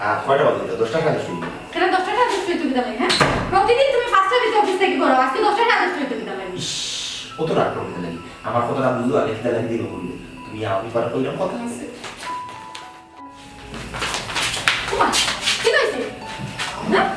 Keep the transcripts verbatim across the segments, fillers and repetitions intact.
আর কয়টা বাজে? দশটা সাড়ে দশটা অইলো। কেন দশটা সাড়ে দশটা অইতো কিতা লাগি, হ্যাঁ? প্রতিদিন তুমি পাঁচটার ভিতরে অফিস থাকি করো, আজকে দশটা সাড়ে দশটা অইতো কিতা লাগি? ইস, অত রাগ করো কিতা লাগি? আমার কথাটা বুঝো, আমি কিতা লাগি দেরি করি। তুমি আমি পরে কইলাম কথা আছে। ওমা, কিতা অইছে? হ্যাঁ?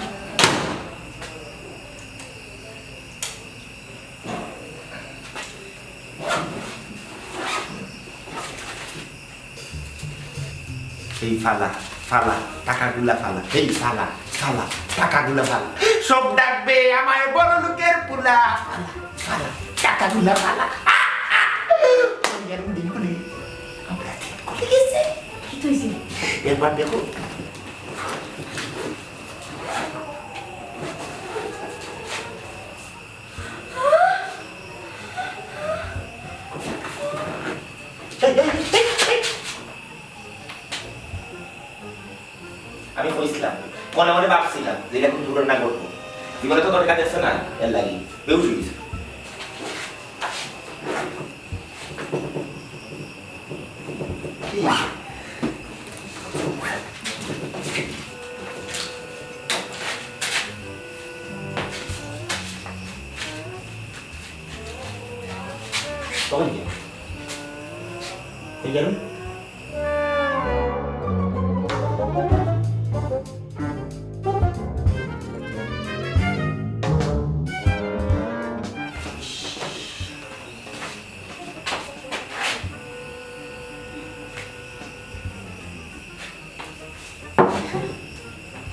এই ফালা, ফালা, টাকাগুলা ফালা, এই ফালা, ফালা, টাকাগুলা ফালা। সব ডাকবে আমায় বড় লোকের পোলা। ফালা, ফালা, টাকাগুলা ফালা। আহ, আহ। ওই আর দিন খুলি। আমরা দিন খুলে গেছে। কিতা অইছে? একবার দেখো। এই, এই, এই, এই। আমি কইছিলাম, মনে মনে ভাবছিলাম যে এরকম দুর্ঘটনা ঘটবো। জীবনে তো ঘটনা দেখছে না, এর লাগি বেহুশ হয়ে গেছে। কি? তখন কি? এই গেল?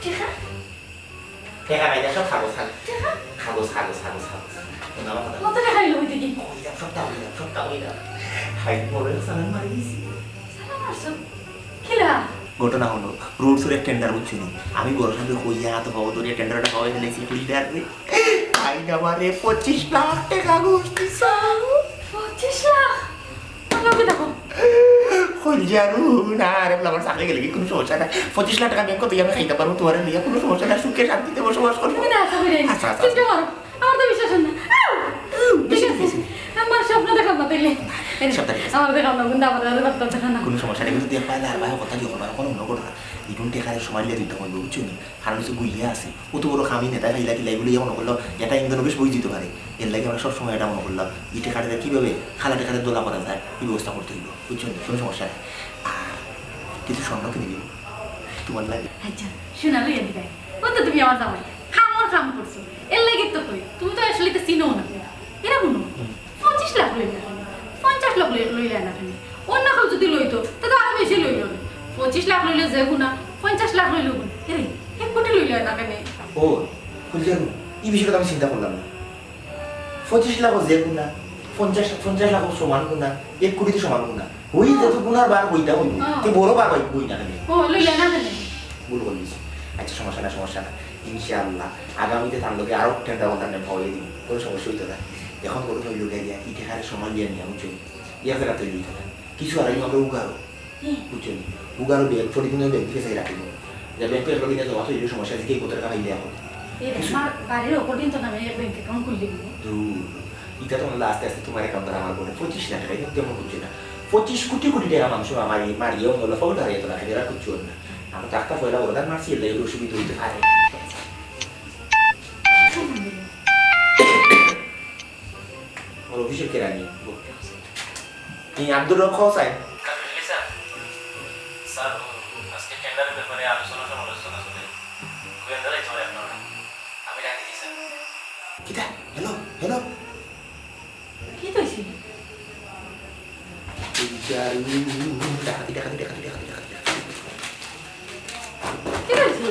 টেকা? টেকা নাই, সব কাগজ, কাগজ। টেকা? কাগজ, কাগজ, কাগজ, কাগজ। শোনো আমার কথা। কত টেকা অইলো কইতে কি? কইলাম, সবটা কইলাম, সবটা কইলাম। হাই, বড় এক সালাম মারি দিছি। সালাম মারছো? কিলা? ঘটনা হলো, রোড শোর এক টেন্ডার বুঝছো নি? আমি বড় সাহেব কইয়া তো খবর ধরিয়া টেন্ডারটা পাওয়া গেলে কি ফিল্ডার রে। আইন আমারে পঁচিশ লাখ টেকা ঘুষ দিছে। পঁচিশ লাখ? আমার লগে দেখো। কইল যে আর না, আরে বলে আমার চাকরি গেলে কি কোনো সমস্যা নাই। পঁচিশ লাখ টেকা ব্যাংক থেকে আমি খাইতে পারবো, তোমার নিয়ে কোনো সমস্যা নাই, সুখে শান্তিতে বসবাস করবো। তুমি না, আশা করি। আচ্ছা, আচ্ছা, চিন্তা আচ্ছা। করো। আমার তো বিশ্বাস হয় না। আউ! ঠিক আছে। আমার স্বপ্ন দেখাম না তাইলে। সব ঠিক আছে। আমার দেখাম না, কিন্তু আমার আর বার্তা দেখাম না। কোনো সমস্যা নেই, কিন্তু তুই একবার আর ভাই কথা দিও, কোনো মনে করো না। ইটুন টেকারে সময় লিয়ে দিতে হইবে, বুঝছো নি? কারণ হচ্ছে গুইয়া আছে, অত বড় কামি নেতা খাইলা কিলাই বলে ইয়ে মনে করলো, এটা ইন্দন বেশ বই দিতে পারে। এর লাগে আমরা সবসময় এটা মনে করলাম, ইটে কাটে কিভাবে খালা টেকারে দোলা করা যায়, এই ব্যবস্থা করতে হইব, বুঝছো নি? কোনো সমস্যা নেই। আর কিছু স্বর্ণ কিনে দিব তোমার লাগে। আচ্ছা, শোনা লইয়া দিবে। ও তো তুমি আমার জামাই, কামর কাম করছো, এর লাগে তো কই, তুমি তো আসলে তো চিনো না, এরা কোনো হুম। পঁচিশ লাখ লইলে না কেনে? পঞ্চাশ লাখ লই-, লইলে না কেনে? অন্য কেউ যদি লইতো, তে তো আরো বেশি লইলো না। পঁচিশ লাখ লইলে যে গুণা, পঞ্চাশ লাখ লইলে গুণা। এরে, এক কোটি লইলে না কেনে? ও, ফুলঝাড়ু, এই বিষয়টা তো আমি চিন্তা করলাম না। পঁচিশ লাখ যে গুণা, পঞ্চাশ, পঞ্চাশ লাখ সমান গুণা, এক কোটি তো সমান গুণা। ওই যত গুণার বার বইটা হইব, হ্যাঁ। তুই বড় বার বই, বই না কেনে? ও, লইলে না কেনে? ভুল করলিস। আচ্ছা, সমস্যা না, সমস্যা না। ইনশাআল্লাহ, আগামীতে তার লগে আরো টেন্ডার কন্ট্রাক্ট নেম পাওয়াই দিব, কোনো সমস্যা হইতো না। এখন বড় হইল গিয়া, ইটাহারে সময় লিয়া নিয়া, বুঝছো? এক জায়গা তৈরি হইতো না। কিছু আর আমরা উগারো, হুম। বুঝছো নি? উগারো ব্যাগ, প্রতিদিন ব্যাগ দিকে চাই রাখবো। যে ব্যাংকে এক লগে নিয়ে জমা তো এই সমস্যা আছে, কি কোথায় টাকা পাইলে এখন? এ রে, কিছু আমার বাড়ির ওপর দিন তো নামে এক ব্যাংক অ্যাকাউন্ট খুললি দিব। দূর, এটা তো আমরা আস্তে আস্তে তোমার অ্যাকাউন্ট আমার বোনে পঁচিশ লাখ টাকা, এটা তেমন বুঝছে না। পঁচিশ কোটি কোটি টাকা মানুষ আমার এই মারিয়েও হলো, ফোন হারিয়ে তো রাখে, এরা বুঝছো না। আমরা তো একটা পয়লা অর্ডার মারছি, এর লাগে একটু অসুবিধা হইতে পারে। আমার অফিসের কেরানি। এই আব্দুর রব খাওয়া চাই। স্যার, আজকে টেন্ডারের ব্যাপারে আলোচনা সমালোচনা চলে। গোয়েন্দারাই চলে আপনারা। আমি ডাকি দিই, স্যার। কিতা? Hello, hello. কি তো হইছে? এই যে আর উম, ডাকাতি, ডাকাতি, ডাকাতি, ডাকাতি, ডাকাতি, ডাকাতি। কি তো হইছে?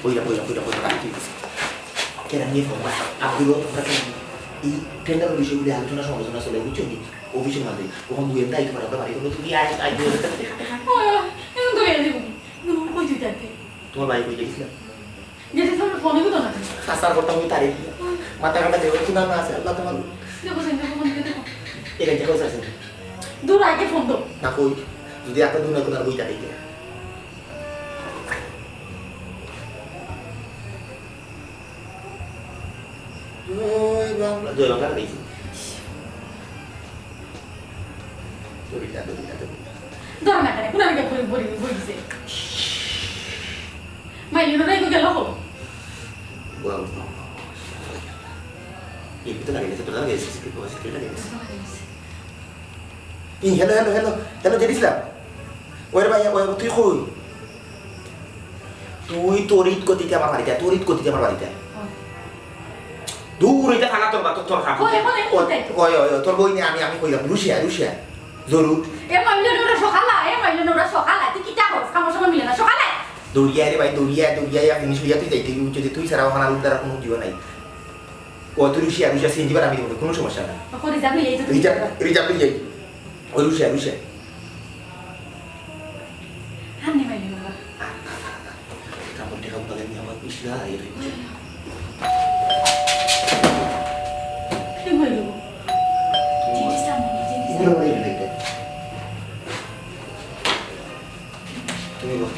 কইরা, কইরা, কইরা, কইরা, ডাকাতি হইছে। কেন নিয়ে ফোন? আব্দুল ওহাব, তোমরা কেন? এই টেন্ডারের বিষয়গুলি আলোচনা সমালোচনা চলে, বুঝছো নি? অফিসের মাঝে। ওখান দুই একটা আইতে পারে, আমরা বাড়ি করবো, তুমি আয়, আয়, দুই একটা দেখা, দেখা। ও, এখন তো গেলে দিব। এখন কই তুই তাতে? তোমার ভাই কই গেছিলাম? যেটা তোমার ফোনে হতো না। আসার কথা আমি তারিখ। মাথা কাটা দেবো, কি নাম আছে? আল্লাহ তোমার। দেখো, দেখো, দেখো, দেখো। এখান থেকে স্যার, স্যার। দূর আগে ফোন দাও। না কই, যদি একটা দূর না কোথাও বই থাকে। ওই বাংলা, জয় বাংলা দেখি। জয় বাংলা, জয় বাংলা, জয় বাংলা। ধরো না কেন? কোন আমি বই, বই, বই দিছে? ইউনো রে, গেল কো? বাবা, বাবা, বাবা। এই ভিতরে লাগে গেছে, তোরা লাগে গেছে, সিক্রেট বাবা, সিক্রেট লাগে গেছে। এই, hello, hello, hello, hello, Z Islam. ওরে ভাই, ওই, তুই কই? তুই তড়িৎ গতিতে আমার বাড়িতে আয়, তড়িৎ গতিতে আমার বাড়িতে আয়। ও। দূর হইতে থানা তোর বা-, তোর, তোর কাম। ওই, ওই, ওই, ওই, ওই, ওই, তোর বই নিয়ে আমি, আমি কইলাম, রুশিয়া, রুশিয়া। জরুর। এ মাইলে নোরা সকালা, এ মাইলে নোরা সকালা, তুই কিতা করস? আমার সময় মিলে না, সকালা। দৌড়িয়া রে ভাই, দৌড়িয়া, দৌড়িয়া, এক জিনিস হইয়া তুই যাইতে, তুই, তুই, তুই ছাড়া ওখানে আর উদ্ধার আর কোনো জীবন নাই। ও, তুই রুশিয়া, রুশিয়া, সিএনজি ভাড়া আমি দিব, কোনো সমস্যা নাই। ও, রিজার্ভ লই যাই তো। রিজার্ভ, রিজার্ভ লই যাই। ওই রুশিয়া, রুশিয়া। হান্নি মাইলে নোরা। কাপড় দেখা বলে নিয়ে আমার পিছলা এই রে। কি হইল? জিনিস সামনে, জিনিস সামনে। তুমি বল।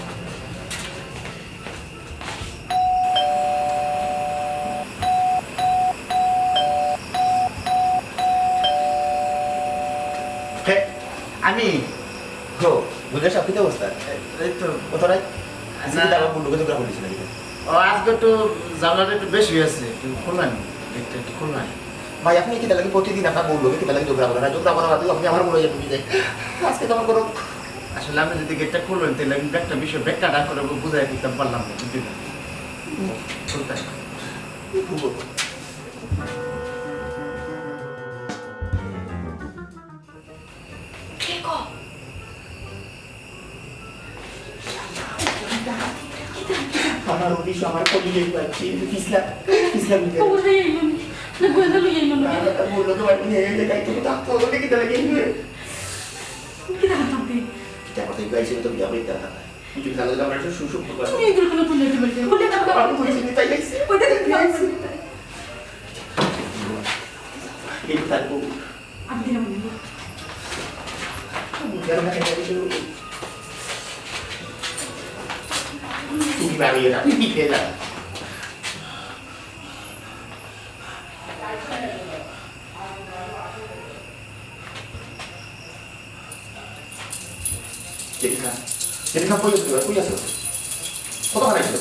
হে, আমি। হো, বুঝলে সব কিছু অবস্থা। এই তো। ও তোরাই? আজকে না। কি দাবা বললো, কিছু গ্রাম বলিস না কিন্তু। ও, আজকে একটু ঝামেলাটা একটু বেশি হয়েছে, একটু খুলবেন, গেটটা একটু খুলবেন। ভাই, আপনি কিতা লাগি প্রতিদিন আপনার বউর লগে কিতা লাগি ঝগড়া করেন? আর ঝগড়া করার বাদে আপনি আমার বউর লগে ঢুকে যায়। আজকে তো আমার কোনো আসলে আমি যদি গেটটা খুলবেন, তাহলে আমি একটা বিষয় ব্যাখ্যাটা করে বুঝাই দিতে পারলাম না, বুঝলি না? খুলতে। কে গো? আমার অফিস, আমার কলিগের বাচ্চা, পিছলা, পিছলা বুঝে। খবর লই আইলো নি? না, গোয়েন্দা লই আইলো নি? না, না, তার বললো তো বাড়ি নিয়ে এই জায়গায় তুমি থাকতে হবে, কিতা লাগে? কিতা করতাম তুই? কিতা করতে গেছি তো বিয়া করতে না। তুমি জানো যে আমরা একটা সুযোগ করবো। তুমি এগুলো কেন তুলে দিবে? বলে না, আমি কইছি, তাই আইছি। ওইটা দেখতে পাচ্ছি। এই তার বউ। আমি দিলাম না। তুমি বাড়িয়ে দাও, তুমি খেয়ে দাও। জেঠিমা, জেঠিমা, কই আছো? কই আছো? কতক্ষণ আইছো?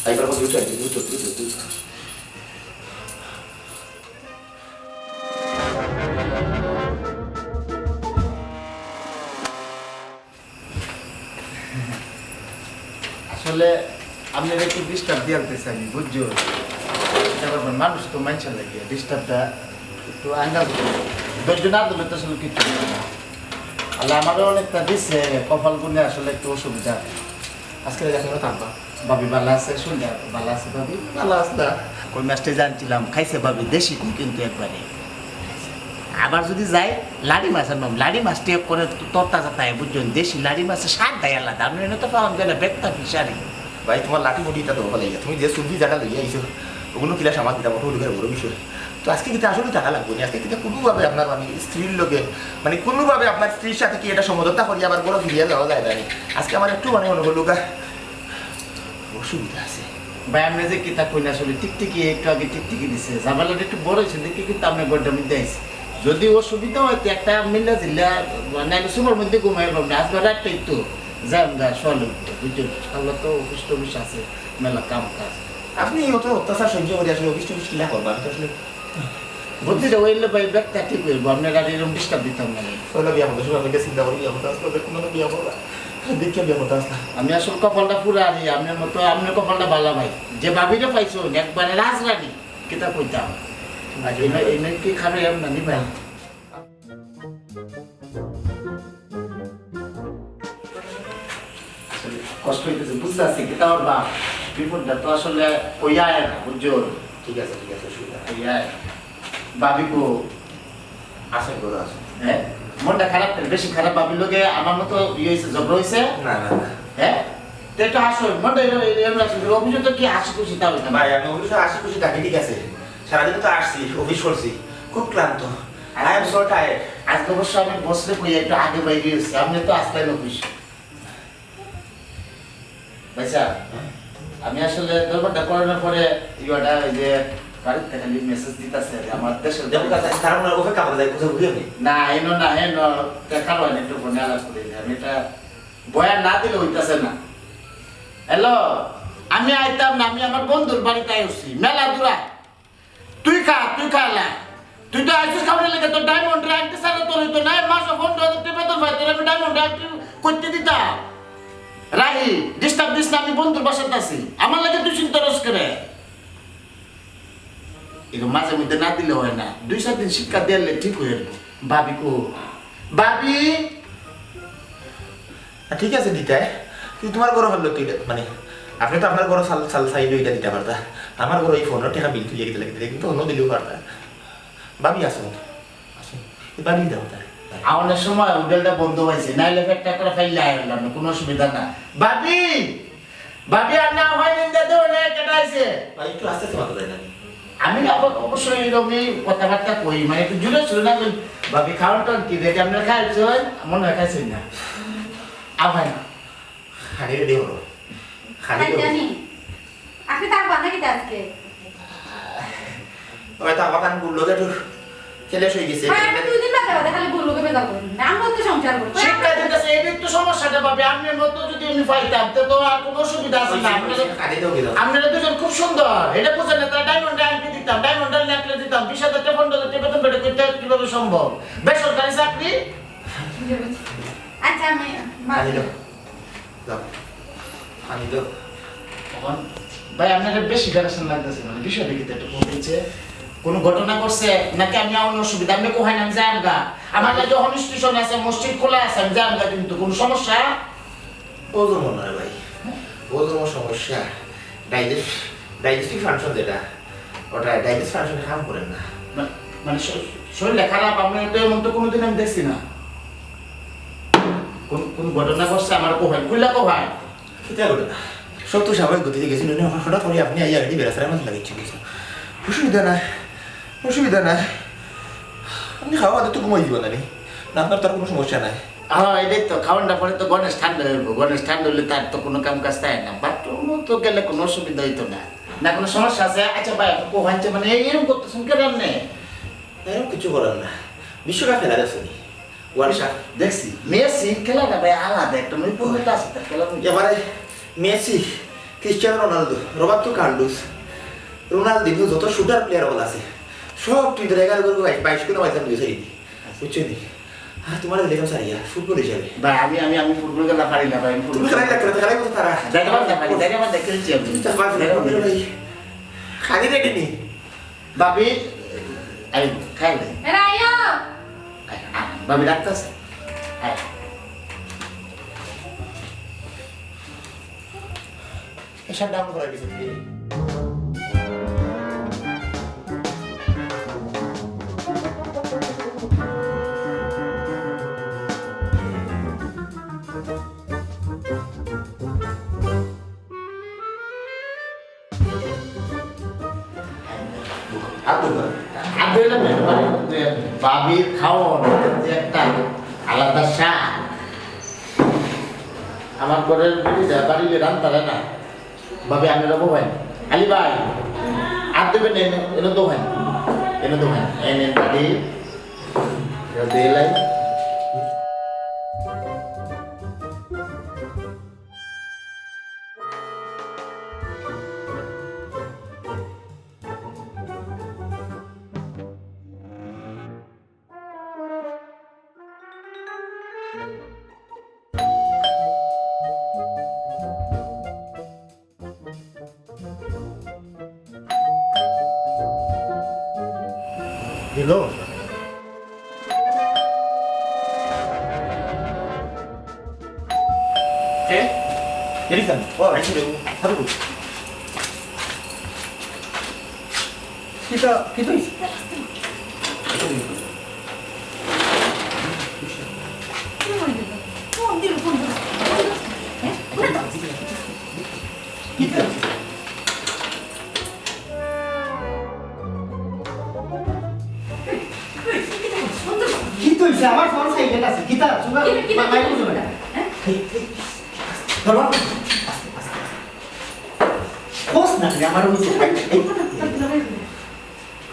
আইবার পর দুটো, দুটো, দুটো, দুটো। আসলে আপনারে একটু ডিস্টার্ব দিতে চাইনি, বুঝছো? এটা ব্যাপার, মানুষ তো মানষে লাগে, ডিস্টার্বটা একটু আন্দাজ করে। ধৈর্য না ধরলে তো আসলে কিচ্ছু হয় না। আল্লাহ আমারে অনেকটা দিছে, কপাল গুণে আসলে একটু অসুবিধা। আজকে রাতে আপনারা থাকবা। ভাবি ভালো আছে? শুনলে ভালো আছে ভাবি? ভালো আছে না? কই মাছটা জানছিলাম, খাইছে ভাবি, দেশি কই কিন্তু একবারে। আবার যদি যাই, লাড়ি মাছ আনবাম, লাড়ি মাছটি এক করে তরতাজা তাই, বুঝছেন? দেশি লাড়ি মাছের স্বাদ দেয় আলাদা। আপনি এনে তো পাওয়া যায় না, বেত্তা ফিশারি। ভাই, তোমার লাঠি মুঠি এটা তো ভালো লাগে। তুমি যে সুরভি জায়গা লইয়া আইছো, ওগুলো কিলা সামাল দিতাম, ওটা ওদিকে বড় বিষয়। তো আজকে কিন্তু আসলে টাকা লাগবে না। আজকে কিন্তু কোনোভাবে আপনার মানে স্ত্রীর লগে, মানে কোনোভাবে আপনার স্ত্রীর সাথে কি এটা সমঝোতা করি আবার ঘরে ফিরিয়া যাওয়া যায় না? আজকে আমার একটু মানে মনে হলো গা, অসুবিধা আছে। ভাই, আপনি যে কিতা কইন আসলে, টিকটিকি একটু আগে টিকটিকি দিছে, ঝামেলাটা একটু বড় হয়েছে দেখি কিন্তু আপনি গড্ডা মধ্যে আইছে। যদি অসুবিধা হয় তো একটা মিল্লা জিল্লা, মানে আমি সুপার মধ্যে ঘুমাই পারবো না, আজকে রাতটাই তো যাই আমরা সকালে উঠবো, বুঝছেন? আল্লাহ তো অফিস টফিস আছে, মেলা কাম কাজ। আপনি অত অত্যাচার সহ্য করে আসলে অফিস টফিস কিলা করবা? আমি তো আসলে বুদ্ধিটা হইলে ভাই ব্যাগটা ঠিক হইব, আপনার আর এরকম ডিস্টার্ব দিতাম না। ওইটা বিয়া করতে শুরু, আপনাকে চিন্তা করি বিয়া করতে আসলে, দেখুন না বিয়া করবা, দেখে বিয়া করতে আসলাম। আমি আসলে কপালটা পুরা আছি, আপনার মতো, আপনার কপালটা ভালা ভাই, যে ভাবিটা পাইছো একবারে রাজরানী, কিতা কইতাম। আর এনে, এনে কি খাবে এমন না নি ভাই? আসলে কষ্ট হইতেছে, বুঝতে পারছি, কিন্তু আমার বাপ বিপদটা তো আসলে কইয়া আয় না, বুঝছো? ঠিক আছে, ঠিক আছে, অসুবিধা নাই। কইয়া আয় না। ভাবি কো? আছে, ঘরে আছে। হ্যাঁ? মনটা খারাপ কেন? বেশি খারাপ ভাবির লগে আমার মতো ইয়ে হইছে, ঝগড়া হইছে? না, না, না। হ্যাঁ? তো একটু আসো, মনটা এরকম, এরকম রাখছো, কিন্তু অফিসে তো কি হাসি খুশি তা হইতাম। ভাই, আমি অফিসে হাসি খুশি থাকি, ঠিক আছে। সারাদিন তো আসছি, অফিস করছি, খুব ক্লান্ত। I am so tired. আজকে অবশ্য আমি বসলে কই একটু আগে বাইরে হইছি, আপনি তো আসলেন অফিস। ভাইসা, আমি আসলে দরবারটা করানোর পরে ইউয়াটা ওই যে বাড়িতে খালি মেসেজ দিতাছে যে আমার দেশের দেখো কাছে কারণ অপেক্ষা করে যাই, কোথাও ঘুরে আমি। না, এনো না, এনো, দেখা হয় না, একটু ফোনে আলাপ করি। আমি এটা বয়ান না দিলে হইতাছে না। হ্যালো, আমি আইতাম না, আমি আমার বন্ধুর বাড়িত আইছি, মেলা দূরা। তুই খা, তুই খা লা। তুই তো আইছিস খাওয়ার লেগে, তোর ডায়মন্ড রে আনতে চাইলে তোর হইতো না। মাসে পনেরো হাজার টেকা বেতন পাই, তোর আমি ডায়মন্ড রে আনতে করতে দিতাম। রাহি, ডিস্টার্ব দিস না, আমি বন্ধুর বাসাত আছি। আমার লাগে তুই চিন্তা রস করে। এরকম মাঝে মধ্যে না দিলে হয় না, দুই চার দিন শিক্ষা দিলে ঠিক হয়ে যাবে। ভাবি কো, ভাবি। আ, ঠিক আছে দিতায়, কিন্তু তোমার ঘরো হলো তুই মানে, আপনি তো আপনার ঘরো চাল চাল চাইলে এটা দিতে পারতা। আমার ঘরো এই পনেরো টেকা বিল তুলিয়া দিতে লাগে, কিন্তু অন্য দিলেও পারতা। ভাবি আসুন, আসুন, এই ভাবি দাও তার। আওয়ানোর সময় হোটেলটা বন্ধ হয়েছে, নাইলে ফেরটা করে ফাইলে আইলাম না, কোনো অসুবিধা না। ভাবি, ভাবি, আর না হয় নিন্দা দেবো না, কেটে আইছে। ভাই, একটু আস্তে আস্তে মাথা দেয় না। আমি অব-, অবশ্যই এরকমই কথাবার্তা কই, মানে একটু জুড়ে শুরু না করি। ভাবি, খাওয়ান টাওয়ান কি রেডি? আপনারা খাইছেন? মনে হয় খাইছেন না। আর হয় না। খানি রেডি হলো। খানি আই রেডি। জানি। আপনি তার বানা কিতা আজকে? ওই তো আবার কান গুল্লো গেটু। ছেলে শুয়ে গেছে। হ্যাঁ, আমি দুই দিন বাদে বাদে খালি বলবো কে বেজার করুন। আমরা তো সংসার করি। শিক্ষা দিতেছে, এটাই তো সমস্যাটা, ভাবি। আপনার মতো যদি আমি পাইতাম, তো, তো আর কোনো অসুবিধা আছে না। ওই আপনারা, খালি তো গেল। আপনারা দুজন খুব সুন্দর। এটা বুঝেন না, তারা ডায়মন্ড আংটি দিতাম, ডায়মন্ড নেকলেস দিতাম, বিশ হাজার টেকা, পনেরো হাজার টেকা বেতন পেটে করতে কিভাবে সম্ভব? বেসরকারি চাকরি। আচ্ছা, আমি খালি তো। যাও, পানি দাও। তখন, ভাই, আপনার বেশি টেনশন লাগতেছে, মানে, বিষয়টা কি একটু কম হয়েছে? কোনো ঘটনা ঘটছে? নাকি আমি আমার অসুবিধা? আপনি কোথায় আমি যাই আমগা? আমার লাগে অখন স্টেশন আছে, মসজিদ খোলা আছে, আমি যাই আমগা, কিন্তু কোনো সমস্যা? ও জন্য নয় ভাই, ও জন্য সমস্যা। ডাইজেস্ট, ডাইজেস্টিভ ফাংশন যেটা, ওটা ডাইজেস্ট ফাংশনে কাম করেন না। মা-, মানে শ-, শরীরটা খারাপ, আপনার তো এমন তো কোনোদিন আমি দেখছি না। কোন, কোন ঘটনা ঘটছে আমার কোহায়? খুললা কোহায়? কিতা ঘটনা? সব তো স্বাভাবিক গতিতে গেছিল, উনি হঠাৎ করে আপনি আইয়া গাড়ি বেড়া সারা মাঝে লাগিয়েছেন কিছু। অসুবিধা নাই, অসুবিধা নাই। আপনি খাওয়া বাদে তো ঘুমাই দিবেন না নি? না, আপনার তার কোনো সমস্যা নাই। হ্যাঁ, এটাই তো, খাওয়ানটা পরে তো গণেশ ঠান্ডা হইব। গণেশ ঠান্ডা হইলে তার তো কোনো কাম কাজ থাকে না। বাথরুমও তো গেলে কোনো অসুবিধা হইতো না। না, কোনো সমস্যা আছে? আচ্ছা ভাই, আপনি কোহাইছে মানে এই এরকম করতেছেন কেন আপনি? এরকম কিছু করার না। বিশ্বকাপ খেলা দেখছো নি? World cup. দেখছি। মেসি খেলা না ভাই, আলাদা একটা নৈপুণ্যতা আছে তার খেলা। এবারে Messi, Cristiano Ronaldo, Roberto Carlos, Ronaldinho, যত শুটার প্লেয়ার অকল আছে, সব তুই তোর এগারো করে বাইশ, বাইশ করে বাইশ করে দিবি। বুঝছো নি? আর তোমার দেখলাম সারিয়া, ফুটবল হিসাবে। ভাই, আমি, আমি, আমি ফুটবল খেলা পারি না ভাই, আমি ফুটবল তুমি খেলাই লাগতো না, খেলাই করতো তারা। দেখে আমার দেখাই, দেখে আমার দেখে দিচ্ছি আমি। তুমি তো পারবে না, দেখে আমার ফুটবল দেখে ভাই। দিচ্ছি। খালি রেডি নি? ভাবি, আই, খাই রে। এরা আইও। আই, আ, ভাবি ডাকতেছে। আই। এসব ডাউন করা গেছে। আব্দুল্লাহ, আব্দুল্লাহ মেহরবানি করতে ভাবির খাওয়ান যে একটা আলাদা স্বাদ। আমার ঘরের বিড়ি যা বাড়ি রান তারা না। ভাবি, আমি রব ভাই। আলী ভাই, আর দেবেন এনে, এনে তো ভাই। এনে তো ভাই। এনে বাড়ি। এনে তো এলাই। হ্যালো। কে? এরিকসন। ও, আইছি রে। হারু। কিতা, কিতা হইছে? কিতা হইছে? কিতা হইছে? আমার ফোন সাইলেন্ট আছে। কিতা? মাইক বুঝো না। ধরো। আস্তে, আস্তে, আস্তে। ফোর্স না, আমার ওই যে, এই, এই, এই।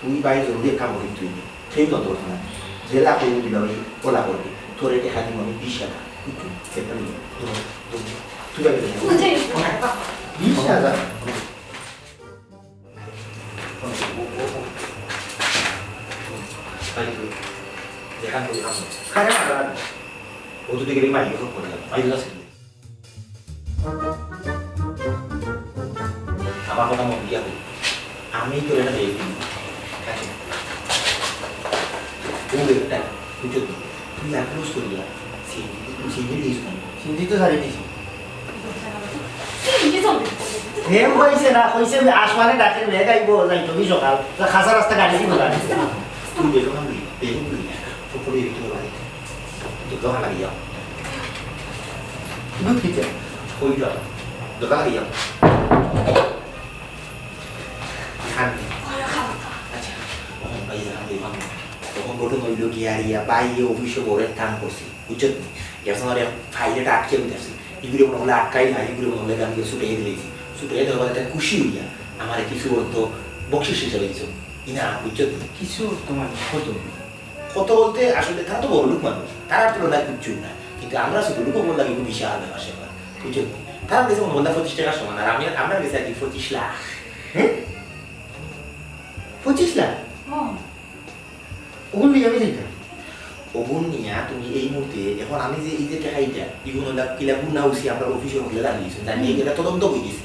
তুই ভাই জলদি এক কাম করি তুই। সেই তত কথা না। জেলা করি দিবা ভাই, ওলা করবি। তোর এটা খালি মনে বিশ টাকা। একটু, এটা নিয়ে। ধর, ধর। তুই ভাই, তুই ভাই। দাদা। খারে মারা। ও তো দেখি মাইকে ফোন করে, মাইকে আছে। আমার কথা মন দিয়া কই। আমি তোর এটা দেখি। আচ্ছা। ও একটা, বুঝছো তো? তুই অ্যাপ্রোচ করিয়া, সিএনজি, তুই সিএনজি দিস না। সিএনজি তো ছাড়ি দিছি। হে কইছে না, কইছে আমি আসমানে ডাকের মেঘ আইবো, যাই তুমি সকাল। তা খাসা রাস্তা গাড়ি দিব না। তুই বেরো না, তুই বেরো না। তো পরে একটু বাড়ি। তো দোকান লাগিয়ে যাও। দুধ খেতে? ওই যাও। দোকান লাগিয়ে যাও। খান। আচ্ছা, তখন ভাই জানাবো, তখন ঘটনা হইল কি, আর ইয়া, ভাই, ইয়ে অফিসে বড় এক কাম করছি, বুঝছো তুমি? এখন আমার এক ফাইলটা আটকে আমি দেখছি, এগুলো মনে হলে আটকাই না, এগুলো মনে হলে আমি ছুটে দিয়েছি। ছুটে দেওয়ার বাদে তাই খুশি হইয়া আমার কিছু অর্থ বকশিস হিসেবে দিছো। ই না, বুঝছো তুমি? কিছু অর্থ মানে কত? কত বলতে আসলে তারা তো বড় লোক মানুষ, তারা তুলনায় কিচ্ছু না, কিন্তু আমরা ছোট লোক বললাম কিন্তু বিশাল ব্যাপার স্যাপার, বুঝছো তুমি? তারা গেছে মনে হলে পঁচিশ টাকার সমান, আর আমি, আমরা গেছে আর কি পঁচিশ লাখ। হ্যাঁ? পঁচিশ লাখ? হ্যাঁ। ওগুন নিয়ে আমি যাইতাম। ওগুন নিয়া তুমি এই মুহূর্তে, এখন আমি যে এই যে টাকা এইটা, এগুন হইলা কিলা গুন্ডা হইছি, আমরা অফিসের মধ্যে দাঁড়িয়ে গেছি, জানি এটা তদন্ত হয়ে গেছে।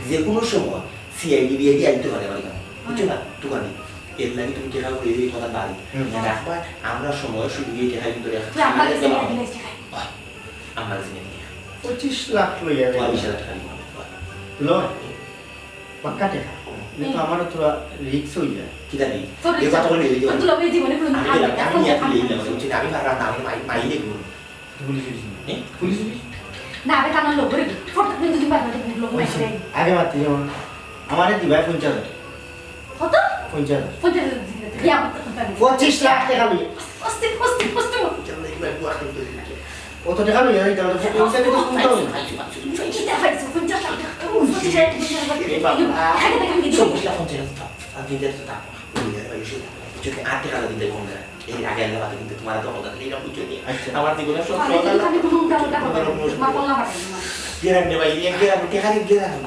যে কোনো সময় সিআইডি বিআইডি আইতে পারে আমার এখানে, বুঝছো না? দোকানে। এর লাগি তুমি টাকা করে এই কথা বাড়ি হুম। রাখবা, আমরা সময় শুধু এই টাকা কিন্তু রাখা তুই আমার কাছে নিয়ে দিলে টাকা। আমার কাছে নিয়ে দিলে। পঁচিশ লাখ লইয়া যাই। বিশ হাজার টাকা নিয়ে। লো। পাক্কা টেকা। কিন্তু আমারও থোড়া রিস্ক হই যায়। কিতা নি? তোর এই কথা বলে দিতে তোর পারি। দুলাভাই জীবনে কোনো আমি দিন গেলাম, আমি আমি নিয়ে আসলে এই যাবো, বুঝছি না, আমি পারলাম না, আমি মাই-, মাইলে ঘুরবো। পুলিশ হইছে না। হ্যাঁ? পুলিশ হইছে? না, আবে কানার লোক, ওরে, ফটো কিন্তু তুমি পারবে না, তুমি লোক মারবে। আগে মারতে যাবো না। আমারে দিবায় পঞ্চাশ হাজার। কত? পঞ্চাশ হাজার। পঞ্চাশ হাজার দিলে তো বিয়া করতে পারবে। পঁচিশ লাখ টাকা লইয়া। আস্তে, আস্তে, আস্তে। কত টাকা লইয়া যাইতে হবে? পয়সা কিন্তু তুলতে হবে। কিতা পাইছো? পঞ্চাশ লাখ টাকা। পঁচিশ হাজার, পঁচিশ হাজার। এই বাবা। আগে দেখা আমি দিই। চব্বিশ লাখ পঞ্চাশ হাজার। আর দিতে তো তা। ওই আর ভাই, শুধু যদি আট টাকা দিতে কম দেয়। এই আগে আল্লাহ বাদে কিন্তু তোমার তো কথা নেই, এরকম কিছু নেই। আচ্ছা। আমার জীবনে সব আমি কথা কিন্তু খালি কোনো উল্টা উল্টা কথা বলবো। তোমার কল্লা পাঠাই দিলাম। গেরাম রে ভাই, এক গেরাম, টেকা নিয়ে গেরাম।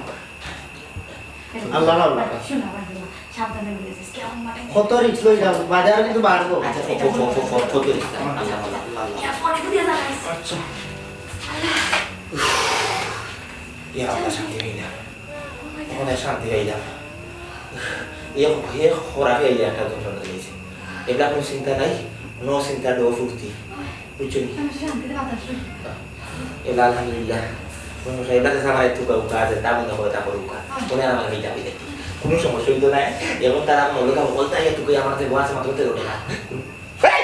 আল্লাহ, আল্লাহ। শোনো, আমার বাবা, সাবধানে বলে যাস, কেমন মাঠে কত রিস্ক লই যাও, বাজারে কিন্তু বাড়বো। আচ্ছা, ফো-, ফো-, ফো-, ফো-, ফো-, কত রিস্ক? আল্লাহ, আল্লাহ, আল্লাহ, আল্লাহ। ইয়া, ফোনে তো দিয়ে জানাইস। আচ্ছা। আল্লাহ। ইয়া আল্লাহ, শান্তি পাইলাম। এখন আর শান্তি পাইলাম। এ, এ খরাপে আইলে একটা যন্ত্রণা দিয়েছে। এগুলা কোনো চিন্তা নাই, no চিন্তা, no ফুর্তি। বুঝছো নি? আমি শান্তিতে বাতাস লই। এলা আলহামদুলিল্লাহ। কোন মশা এলা তো আমার একটু কাউ কাজ আছে, তা মনে করে তা করুক। হ্যাঁ। মনে আর আমার মেয়েটা হয়ে যায়। কোনো সমস্যা হইতো না। এখন তারা আমার লোক বলতে হয়, একটু করে আমার কাছে বসে মাত্র তেরো টাকা। এই!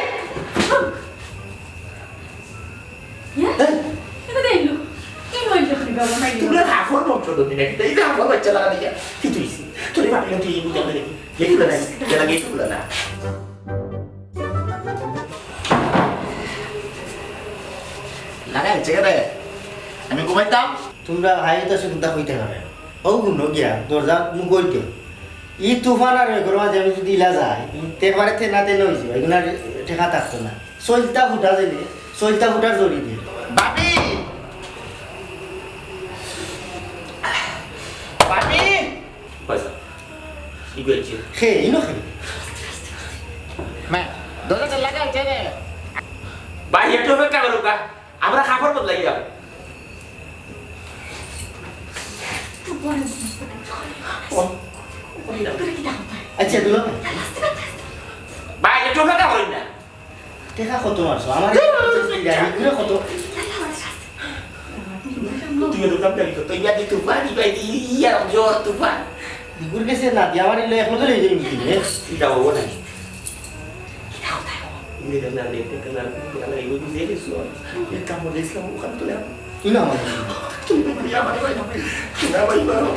ইয়া? এই! এটা দেখলো। কি হইল? বাবা, নাই। তোমরা রাখো বংশ ধরে নাকি? এই যে আমার বাচ্চা লাগা দিয়া। কি তুই? তোর এই বাপের কাছে এই বুঝে আমাদের কি? গেট খুলে নাই। গেলা গেট খুলে না। লাগাইছে রে। আমি ঘুমাইতাম। তোমরা হাইত আছো, তোমরা কইতে পারে। ও গুনো গিয়া, দরজা মুখ হইতো। ই তুফান আর এগুলো মাঝে আমি যদি ইলা যাই, তে একবারে তে না তে নইছে, এগুলো আর ঠেকা থাকতো না। সইলতা ফুটা যাইলে, সইলতা ফুটার জড়ি দিয়ে। বাপি! বাপি! পয়সা। কি কইছে? খে, ইনো খে। মা, দরজাটা লাগাইছে রে। ভাই, একটু অপেক্ষা করো কা। আমরা কাপড় বদলাই যাবো। আচ্ছা, দুলা ভাই। ভাই, একটু অপেক্ষা করো না। টেকা কত মারছো? আমার গাড়ি ঘুরে কত? তুই তো দাম গাড়ি কত? ইয়া দি তুফান, ইয়া দি, ইয়া জোর তুফান। দিগুর গেছে না, দিয়া আমার ইলে এক লগে লই যাই মিটিং, এ? ইটা হবো না। ইটা কথা হবো। ইলে না, লেটে না, না, ইগো বুঝে গেছো। এক কাম করে ইসলাম ওখান তুলে আনো। তুই না আমার। তুই না ভাই, আমার ভাই, তুই না ভাই, বাবা।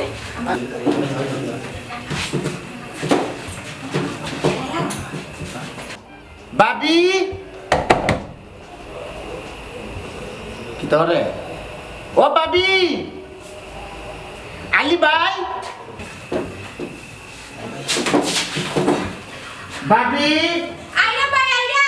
ভাবি! কিতা রে? ও ভাবি! আলী ভাই! ভাবি! আইরা ভাই, আইরা!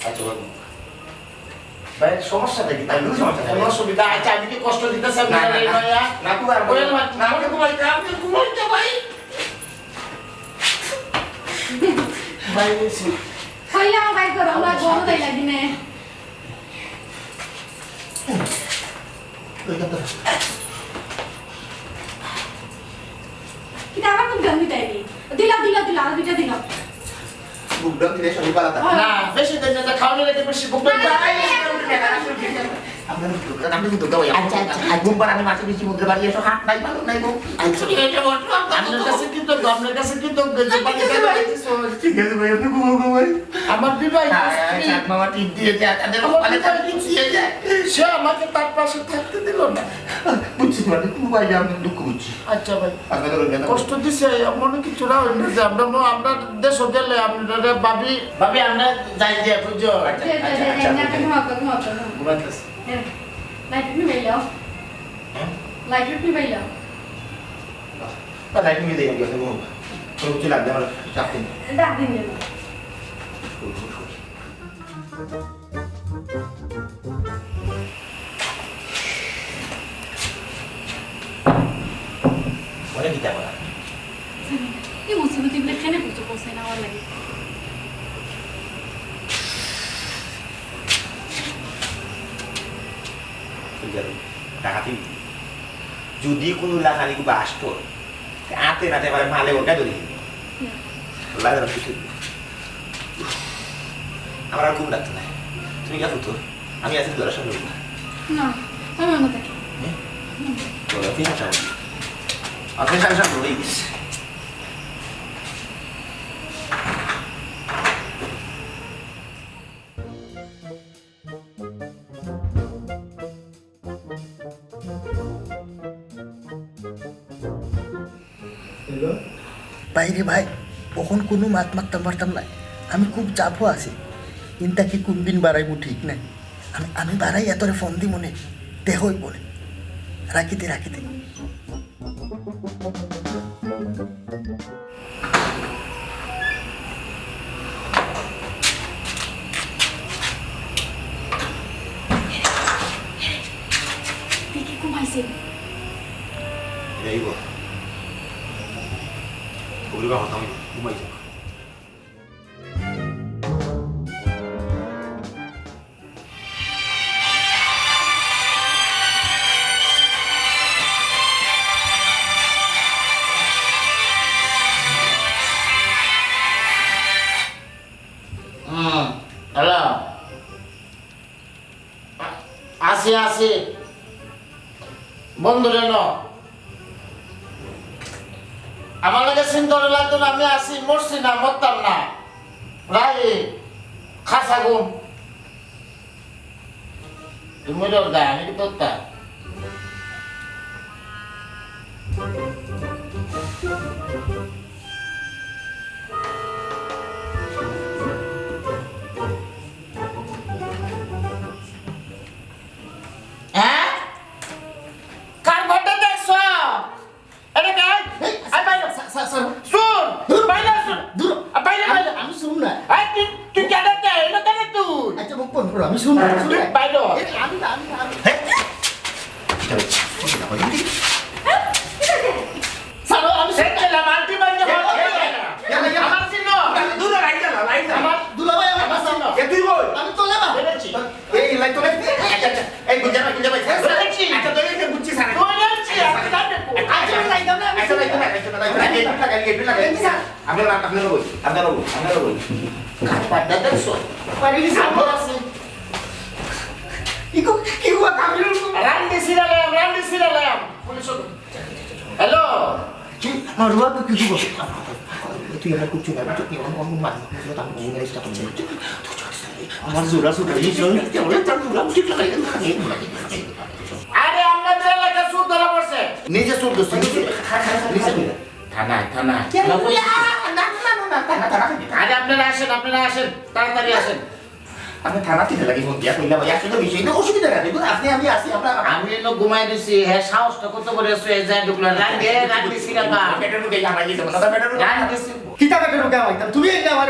ভাই, সমস্যাটা কি? তাই কোনো সমস্যা নাই। কোনো অসুবিধা আছে? আমি কি কষ্ট দিতেছি আপনার না, না, এই না। নয়া? না, ঘুমাই, ঘুমাই, ঘুমাই, ঘুমাই, ঘুমাই, ঘুমাই, ভাই। ভাই, এসে। কইলাম ভাই, গরম লাগবো, তাই লাগি না। কিতা আবার মুখ গান দিতাই নি? দিলাও, দিলাও, দিলাও, আরো দুইটা দিলাও। মুখ গান দিলে শরীর পালাতা। না, বেশি দেন না, খাওয়ানোর আগে বেশি মুখ গান দিলে। আপনার মুখ গান, আপনি মুখ গান, আচ্ছা, আচ্ছা, আচ্ছা। ঘুম পাড়ানি মাসে বেশি মুদ্রা বাড়িয়ে এসো, হাত নাই, ভালো নাই, বউ। আচ্ছা। আপনার কাছে কৃতজ্ঞ, আপনার কাছে কৃতজ্ঞ যে বাড়িটা বাড়িয়ে দিছো। ঠিক আছে ভাই, আপনি ঘুমাও, ঘুমাই। আমার বিবাহিত আয়, আয়, স্ত্রী। চাঁদ মামা টিপ দিয়ে যায়, তাদের আমার কপালে বিবাহিত তার টিপ দিয়ে যায়। সে আমাকে তার পাশে থাকতে দিল না। বুঝছি তোমার দুঃখ, ভাই, আমি দুঃখ বুঝছি। আচ্ছা ভাই। আপনাদের ওই কথা কষ্ট দিছে, এমন কিছু না হইলে যে আমরা ম-, আমরা দেশে গেলে আমরা ভাবি, ভাবি আমরা যাই যে, বুঝছো? আচ্ছা, আচ্ছা, আচ্ছা, আচ্ছা, আচ্ছা। ঘুমাইতেছে। হ্যাঁ। লাইট নিবাইলাও। হ্যাঁ? লাইট নিবাইলাও। না, লাইট নিয়ে দেই, আমি ঘুমাবো। কোনো কিছু লাগবে, আমার চাপ দিন। ডাক দিন যেন। মনে কিতা করা? এই মুসিবত এগুলো কেন বুঝতে পারছে না আমার লাগে? তুই যাবি? ডাকাতি? যদি কোনো লাখানি কিবা আসতো, আতে নাতে পারে মালে ওটা ধরে দিবি। আল্লাহ জানে কিছু। আমার আর ঘুম লাগতো না। তুমি গিয়া ফুটো। আমি আছি দরকার সামনে। না, আমি অন্য থাকি। হ্যাঁ? বলো, তুই হাসা বলি। আপনি হাসা বলেই গেছে। হ্যালো? ভাই রে ভাই, অখন কুনু মাত মাততাম পারতাম নায়। আমি খুব চাপো আছি। ইনতা কি কুনদিন বাড়াইমু ঠিক নাই। আমি, আমি বাড়াইয়া তোরে ফোন দিমুনে। দেখ অইবো নে। রাখি দে, রাখি দে। দেখি ঘুমাইছে। এই গো। ওগুলো বা হতাম, ঘুমাই যাও। হুম, হ্যালো। আ-, আছি, আছি। বন্ধু রে ন। আমার লাগে চিন্তা করা লাগতো না, আমি আছি, মরছি না, মরতাম না। রাই, খাসা ঘুম। তুমি মরে ওর গায়ে, আমি কি তোরটা? হ্যাঁ? কার ঘরটা দেখছো? এটা কে? এই, আই বাইরে। Sir, sir, sir. চুর! দূর। বাইরে চুর! দূর। আ, বাইরে, আমি, বাইরে। আমি চুর না। এই, তুই, তুই কেন রে? এটা কেন তুই? আচ্ছা, মুখ বন্ধ করো, আমি চুর না, চুর তুই না। বাইরে। এই, আমি না, আমি না, আমি। হ্যাঁ? স্যার, আমি চুর এই না। যে লামান্তি বাইরে এ, হলো এ, না। এ, এ, এ, আমার চিনো। দূর, লাইন যা, লাইন যা। আমার দুলাভাই, আমার আমার চিনো। এ, তুই বল। আমি তো লেবা। বেরোচ্ছি। এই লাইন তো লাইন। আচ্ছা, আচ্ছা। এই বুঝা না, বুঝা ভাই। স্যার, স্যার, আচ্ছা, তো এই যে বুঝছি, স্যার। তো এই যে, আচ্ছা, আচ্ছা, আচ্ছা, লাইন দাও না, আমি আচ্ছা, লাইন দাও না, লাইন দাও না, লাইন দাও না, লাইন দাও না, লাইন দাও না। জি, স্যার। আপনার, আপনার বই, আপনার বই, আপনার বই। কার পাড্ডা দেখছো? পারি স্যার, আমার আছে। ইকো, কি হুয়া, কামিল? রান্ডি সিরা ল্যাম, রান্ডি সিরা ল্যাম। পুলিশ হলো। হ্যালো। কি? আমার রুয়া তো কিছু বলছে। তুই আমার কুচ্ছু না, তুই আমার, আমার মা, তুই তো আমি ঘুমিয়ে রেস্ট করতে। আমার জোড়া সুটা, এই শোন, আমার তার জোড়া উচিত লাগে। আরে, আপনাদের এলাকায় চুর ধরা পড়ছে। নিজে চুর ধরছে, নিজে। নিজে। থানায়, থানায়। কে? না, না, না, না, থানা, থানা। আরে, আপনারা আসেন, আপনারা আসেন, তাড়াতাড়ি আসেন। আপনি থানা থেকে লাগে ফোন দিয়া কইলা, ভাই, আসলে বিষয় না, অসুবিধা নাই, দেখুন, আপনি, আমি আসি, আমরা আমি এনে ঘুমাই দিছি, হ্যাঁ, সাহসটা কত বড় আছে, এই যায় ঢুকলো, রান দে, রান দিছি রে বা। পেটের মুখে আমার ইয়ে যাবো, দাদা, পেটের মুখে। রান দিছি। কিতা পেটের মুখে আমার? তুমি এই যে আমার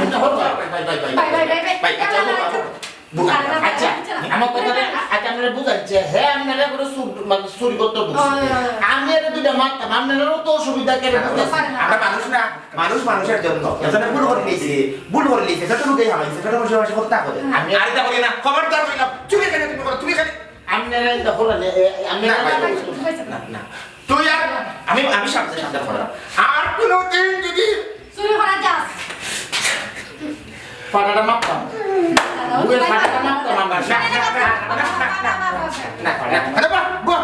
আচ্ছা, হলো। ভাই, ভাই, ভাই, ভাই। ভাই, ভাই, ভাই, ভাই। ভাই, আচ্ছা, হলো, হলো। বুঝা-, আচ্ছা, আচ্ছা, আমার কথা, আচ্ছা, আপনারা বুঝাইছে, হ্যাঁ, আপনারা করে চুর-, মানে, চুরি করতে বুঝছে। হ্যাঁ। আমি এরা দুইটা মারতাম, আপনারাও তো অসুবিধা কেন বুঝতেছেন? আমরা মানুষ না, মানুষ মানুষের জন্য। এজন্য ভুল করে নিয়েছি, ভুল করে নিয়েছি, সেটা লোকেই হামাইছে, সেটা বসে বসে হত্যা করে। আমি আর এটা করি না, খবরদার করি না, চুরি কেন তুমি করো, তুমি খালি আপনারা এটা করেন, এ, এ, আপনারা না, ভাই, এটা না, না, না। তুই আর আমি, আমি সাবধান, সাবধান করা। আর কোনোদিন যদি চুরি করা যাস। ফাটাটা মারতাম। বুকের ফাটাটা মারতাম আমরা। না, না, না, না, না, না, না, না, না, না, না, না, না, না, না, না।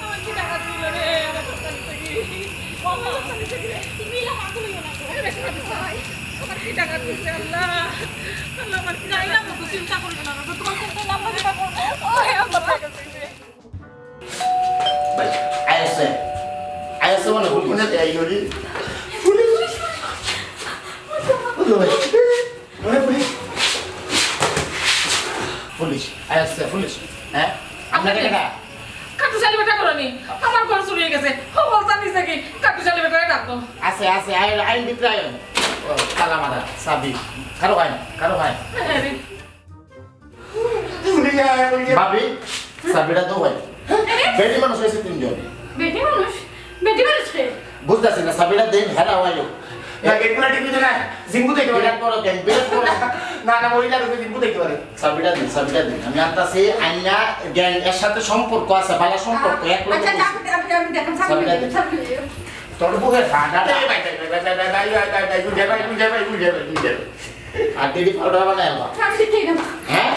আমার কি টাকা দিল রে? আমার সরকারি চাকরি। ও, আমার সরকারি চাকরি। তুমি এলা পাগল হইও না। আরে বেশি কথা কয়। আমার কি টাকা দিছে আল্লাহ? আল্লাহ, আমার কি জানি না, তো চিন্তা করিও না। তো তোমার কোনটা নাম্বার দিবা কোন? ও, হে আল্লাহ, আমার কাছে। ভাই, আইছে। আইছে মানে, কোন কোন জায়গায় এই করি? পুলিশ। পুলিশ। আরে ভাই। আরে পুলিশ। পুলিশ। আইছে, পুলিশ। হ্যাঁ? আপনাকে টাকা? কাট্টুশ আলী বেটা করনি। আমার ঘর চুরি হয়ে গেছে। ও বলতা নিছে কি? কাট্টুশ আলী বেটারে ডাকো। আছে, আছে। আইন, আইন ভিতরে আইন। ও, তালা মারা, চাবি। কারো আইন, কারো আইন। আরে। ভাবি, চাবিটা দাও ভাই। বেটি মানুষ হয়েছে তিনজন। বেটি মানুষ? বেটি মানুষ কে? বুঝতাছি না, চাবিটা দেন, হেরা হওয়াই হোক। না, গেট খোলা ঠিক হইতো না। জিম্বু দেখতে পারে। বিরাট বড় গ্যাং, বিরাট বড়। না, না, মহিলা রূপে জিম্বু দেখতে পারে। চাবিটা দিন, চাবিটা দিন। আমি আনতাছি, আইনা গ্যাং এর সাথে সম্পর্ক আছে, ভালো সম্পর্ক, এক লোক আচ্ছা, বুঝ- চাবি দে, আমি, আমি দেখেন, চাবি চাবিটা দে, দিন। চাবি দে। তোর বুকে ফাটা। এই ভাই, ভাই, ভাই। আর দিদি পাউডার বানায় আনবা। চাবি দিতে না। হ্যাঁ?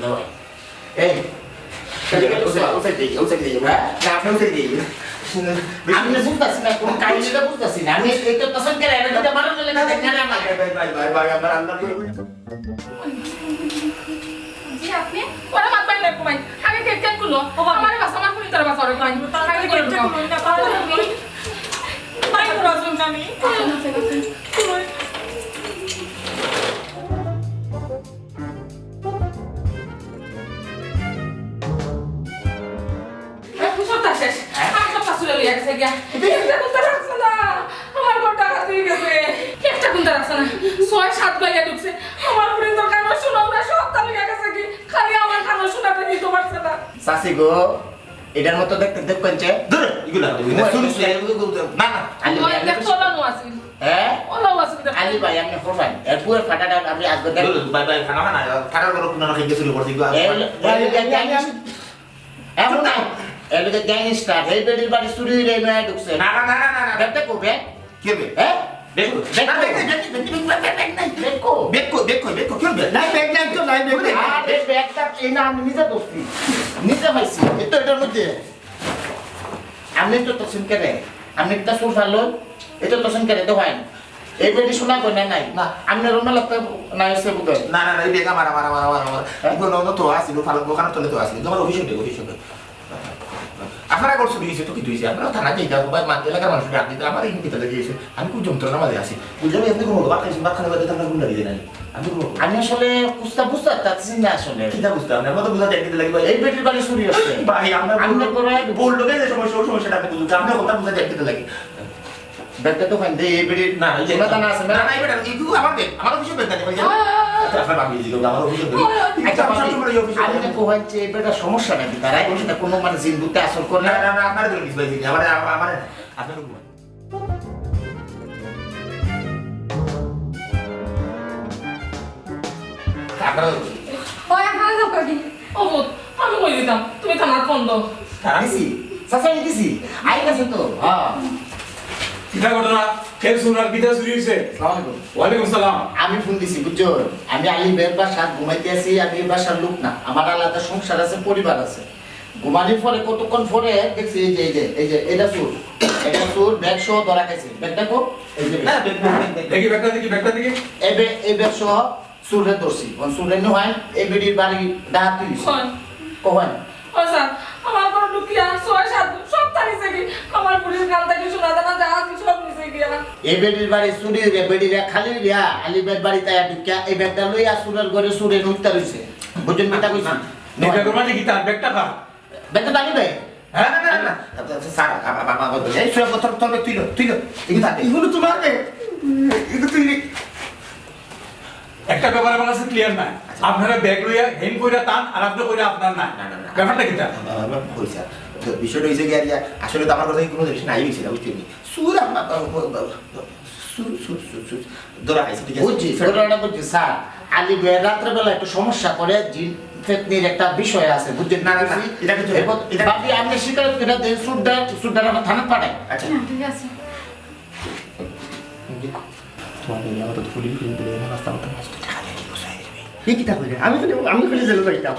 দাও ভাই। এই, উঠে, উঠে, উঠে দিয়ে, উঠে দিয়ে, হ্যাঁ? না, আপনি উঠে দিয়ে। আমি বুঝতাছি না, কোন কাহিনীটা বুঝতাছি না। আমি এই তো তখন করে এটা দিতে পারো না, লেখা দেখে না আমার। ভাই, ভাই, ভাই, ভাই, আমার আল্লাহ। জি, আপনি? ওরা মাত পাই না, কমাই। আগে গেট কেন খুললো? ও বাবা। আমারে বাঁচা, আমার পুলিশ তারা বাঁচা, ওরে কমাই। আগে গেট খুলুন না, পারবো না আমি। তাই তো রাখুন আমি। সবটা শেষ। আমার সবটা চুরে লইয়া গেছে গিয়া। একটা কুন্তা রাখছে না। আমার ঘর ডাকাত হয়ে গেছে। একটা কুন্তা রাখছে না। ছয় সাত গাইয়া ঢুকছে। আমার পুরি তো কানো শোনা না, সবটা লইয়া গেছে কি? খালি আমার কানো শোনাটা দিতে পারছে না। চাচি গো, এটার মতো দেখতে দেখবেন যে দূর, এগুলা, এগুলা, ওই, শুরু, ওই, শুরু, এগুলো, এগুলো, না, না। আলী ভাই, ওই আমি দেখতে ওলানো আছিল। হ্যাঁ? ওলাও আছিল দেখতে। আলী ভাই, আপনি ফোরবেন। এর পুরো ফাটাটা আপনি আজকে দেখবেন। দূর, ভাই, ভাই, খানা খানা, ফাটার কোনো কোনো খেয়ে চুরি করছি, এগুলো আসলে। এর, এর, এর, এর, এমন না। এর লোকে গ্যাংস্টার, এই বেটির বাড়ি চুরি হইলে নয়া ঢুকছে। না, না, না, না, না, না। ব্যাগ দেখো, ব্যাগ। কে বে? হ্যাঁ? ব্যাগ কই? ব্যাগ না, কই? ব্যাগ নাই, ব্যাগ নাই, ব্যাগ নাই, ব্যাগ নাই। ব্যাগ কই? ব্যাগ কই, ব্যাগ কই, কেউ ব্যাগ? নাই, ব্যাগ নাই তো, নাই, ব্যাগ নাই। আরে, ব্যাগটা এই না, আমি নিজে ধরছি। নিজে পাইছি। এই তো এটার মধ্যে। আপনি তো তসিম কেরে? আপনি একটা চুর ফালো? এই তো তসিম কেরে তো হয় না। এই বেটি শোনা কই না নাই? না। আপনি রুমে লাগতে নাই হচ্ছে বুকে? না, না, না, এই ব্যাগ আমার, আমার, আমার, আমার, আমার। হ্যাঁ? এগুলো নতুন তো আসিল, ফালক ওখানে তলে তো আসিল। তোমার অফিসে দেবো, অফিসে দেবো। আপনারা করছো, দিয়েছে তো কি দিয়েছে? আপনারা থানা দিয়ে যাও, ভাই, মা-, এলাকার মানুষ ডাক দিতে, আমার এই ভিতরে গিয়েছে। আমি খুব যন্ত্রণা মাঝে আছি। বুঝলাম, আপনি কোনো ভাত খাইছেন, ভাত খাওয়ার বাদে তো আপনার গুন্ডা দিয়ে নেন। আমি কোনো আমি আসলে কুস্তা বুঝতে পারতেছি না আসলে। কিতা বুঝতে? আপনার মতো বুঝা দেখতে লাগে, ভাই। এই বেটির বাড়ি চুরি হচ্ছে। ভাই, আপনার আপনি বললো, করে বললো যে সমস্যা, ওই সমস্যাটা আপনি বুঝুন। আপনার কথা বুঝা দেখতে লাগে। ব্যাগটা তো খান দে, এই বেটির না, এই যে শোনা জানা আছে, না, না, এই বেটা, এই তো আমার ব্যাগ, আমার অফিসের ব্যাগ না, ভাই। আ, আ, আ। আচ্ছা, আপনার বাকি এই যে, আমার অফিসের ব্যাগ। আ, আ, আ। এই তো আমার আচ্ছা, সবসময় এই অফিসের আমি ব্যাগ। তো কইছি, এই বেটা সমস্যা নাকি তার? এই বেটা কোনো মানে জিন ভূতে আসর করে না, না? না, না, আপনার তো কিছু পাইছি না। আমার, আমার, আপনার তো ওই, আপনারা যাও কই? ও, আমি কই দিতাম? তুমি থানাত ফোন দাও। থানা? দিছি। চাচা, আমি দিছি। আইন আছে তো। হ্যাঁ। কিতা ঘটনা? কে চুর আর কিতা চুরি হইছে? আসসালামু আলাইকুম। ওয়ালাইকুম সালাম। আমি ফোন দিছি, বুঝছো? আমি আলী ভাইয়ের বাসাত ঘুমাইতে আছি, আমি এই বাসার লোক না। আমার আলাদা সংসার আছে, পরিবার আছে। ঘুমানির পরে কতক্ষণ পরে দেখছি এই যে, এই যে, এই যে, এটা চুর। এটা চুর, ব্যাগ সহ ধরা খাইছে। ব্যাগটা কো? এই যে ব্যাগ। না, ব্যাগ, ব্যাগ, ব্যাগ, ব্যাগ। দেখি, ব্যাগটা দেখি, ব্যাগটা দেখি। এই ব্যাগ, এই ব্যাগ সহ চুররে ধরছি। অন চুররে নি হয়, এই বেটির বাড়ি ডাহাত তুই। কই? কই? ও স্যার, আমার ঘরে ঢুকিয়া ছয় সাত সব তাড়িছে কি? আমার পুলিশ গান থাকি শোনা যায় না, জাহাজ সব নিছে গিয়া। এই বেটির বাড়ি চুরি রে, বেটির এক খালি বিয়া, আলি বেট বাড়িত আয়া ঢুকিয়া এই ব্যাগটা লইয়া চুরের ঘরে চুরে নুইতা রইছে। বুঝছেন কিতা কইছি? এই ব্যাগের মাঝে কিতা? ব্যাগটা কার? ব্যাগটা তো আমি ভাই। হ্যাঁ? না, না, না, না। আচ্ছা, আচ্ছা, স্যার, আ-, আ-, আ-, আ-, এই সব তোর, তোর ব্যাগ তুই লো, তুই লো। এই কি থাকে? এগুলো তোমার ব্যাগ? এগুলো তুই নে। একটা ব্যাপার আমার কাছে ক্লিয়ার না। আপনারা ব্যাগ লইয়া হেন কইরা তান আর আপনি কইরা আপনার না। না, না, না। ব্যাপারটা কিতা? আ-, আ-, আ-, কই স্যার? তো বিষয়টা হইছে কি আর ইয়া, আসলে তো আমার কথা কোনো জিনিস নাই হইছে না, বুঝছেন নি? সুর আ-, আ-, আ-, আ-, আ-, সুর, সুর, সুর, সুর। ধরা খাইছে, ঠিক আছে? বুঝছি, স্যার। ঘটনাটা বুঝছি, স্যার। আলী ভাই রাত্রেবেলা একটু সমস্যা করে, জিন পেতনির একটা বিষয় আছে, বুঝছেন? না, না, না, এটা কিছু না। এরপর এটা ভাবি, আপনি স্বীকার করে দেন, সুরটা, সুরটা আমার থানাত পাঠায়। আচ্ছা। হ্যাঁ, ঠিক আছে। তোমার এই আমার তো ফুলি ফুলি বলে এনে রাস্তা মতো নষ্ট টাকা দিয়ে কি বসাই দিবে? এ কিতা কইরে? আমি তো, আমি তো জেলে যাইতাম।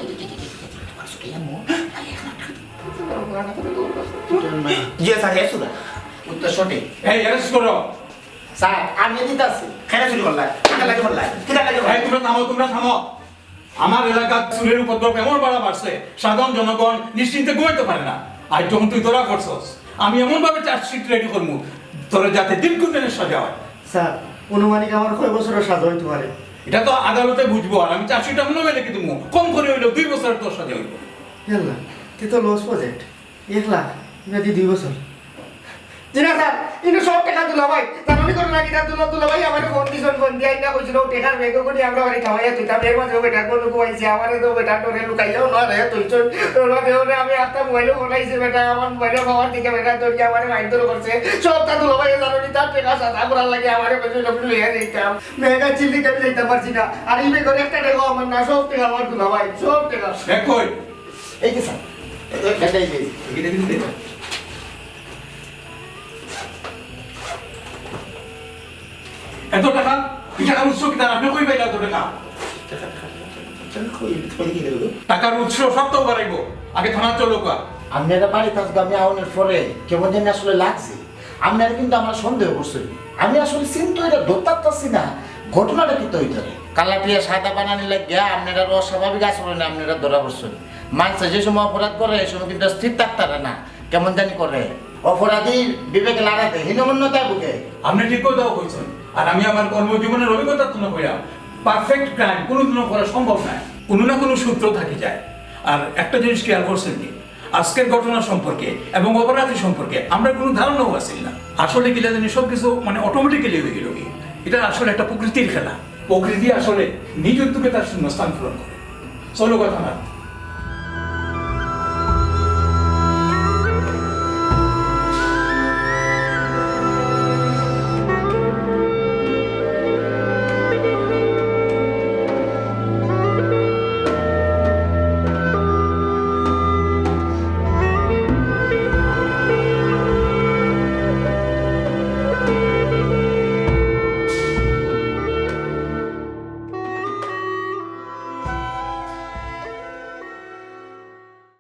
জি স্যার, হ্যাঁ, সুরা। উত্তর সঠিক। এই, অ্যারেস্ট করো। স্যার, আমি দিতাছি। কেন চুরি করলা? কিতা লাগে করলা? কিতা লাগে করলা? এই, তোমরা থামো, তোমরা থামো। আমার এলাকার চুরের উপদ্রব এমন বাড়া বাড়ছে, সাধারণ জনগণ নিশ্চিন্তে ঘুমাইতে পারে না। আজ যখন তুই ধরা পড়ছস, আমি এমনভাবে চার্জশিট রেডি করমু, তোর যাতে দীর্ঘদিনের সাজা হয়। স্যার, অনুমানিক আমার কয় বছরের সাজা হইতে পারে? এটা তো আদালতে বুঝবো, আর আমি চার্জশিটটা মনে হয় লিখে দিবো, কম করে হইলেও দুই বছরের তোর সাজা হইব। ইয়াল্লা, তুই তো লস প্রজেক্ট। এক লাখ, ইবাদি দুই বছর। জি না স্যার, ইনো সব টাকা দুলাভাই। জানানি করে নাকি তার দুলা-, দুলাভাই আমারে ফোন দিছইন, ফোন দিয়া ইনা কইছইন, "ও টাকার ব্যাগ করে আমরা বাড়ি খাওয়াইয়া তুইতাম।" এর মাঝে ও বেটার কোনো ঘুমাইছে, আমারে তো বেটার ডরে লুকাইলেও না রে, তুইছইন। ডরে ডরে আমি একটা মোবাইলও ফোনাইছে বেটা, আমার মোবাইলও পাওয়ার দিকে বেটা ধরিয়া আমারে মাইর ধরে করছে। সব তার দুলাভাই জানানি তার টাকা সাদা করার লাগে আমারে কইছইন, "আপনি লইয়া যাইতাম।" মেয়েটা চিল্লি আমি যাইতাম পারছি না। আর এই ব্যাগের একটা টাকাও আমার না, সব টাকা আমার দুলাভাই, সব টাকা। ব্যাগ কই? এই যে স্যার, এই যে, এই যে। এত টাকা? এই টাকার উৎস কিতা? আপনি কই পাইলা এত টাকা? টাকার উৎস সব তো বাড়াইবো। আগে থানা চলো কা। আপনারা বাড়ি থাকবে, আমি আউনের পরে কেমন জানি আসলে লাগছে। আপনারা কিন্তু আমার সন্দেহ করছেন। আমি আসলে চিন্তা এটা ধরতে পারছি না, ঘটনাটা কিতা হইতে পারে। কালাপিয়া সাদা বানানি লাগিয়া আপনারা অস্বাভাবিক আচরণে আপনারা ধরা পড়ছেন। মানুষে যে সময় অপরাধ করে, এই সময় কিন্তু স্থির থাকতে পারে না, কেমন জানি করে। অপরাধীর বিবেকে লড়াতে হীনমন্যতায় ভুগে। আপনি ঠিক কথাও কইছেন। আর আমি আমার কর্মজীবনের অভিজ্ঞতা তুলে কইলাম, পারফেক্ট ক্রাইম কোনোদিনও করা সম্ভব নয়, কোনো না কোনো সূত্র থাকি যায়। আর একটা জিনিস খেয়াল করছেন কি, আজকের ঘটনা সম্পর্কে এবং অপরাধী সম্পর্কে আমরা কোনো ধারণাও আছিল না। আসলে কিলা জানি সব কিছু মানে অটোমেটিক্যালি হয়ে গেল কি, এটা আসলে একটা প্রকৃতির খেলা। প্রকৃতি আসলে নিজ উদ্যোগে তার শূন্যস্থান পূরণ করে। চলো কথা না।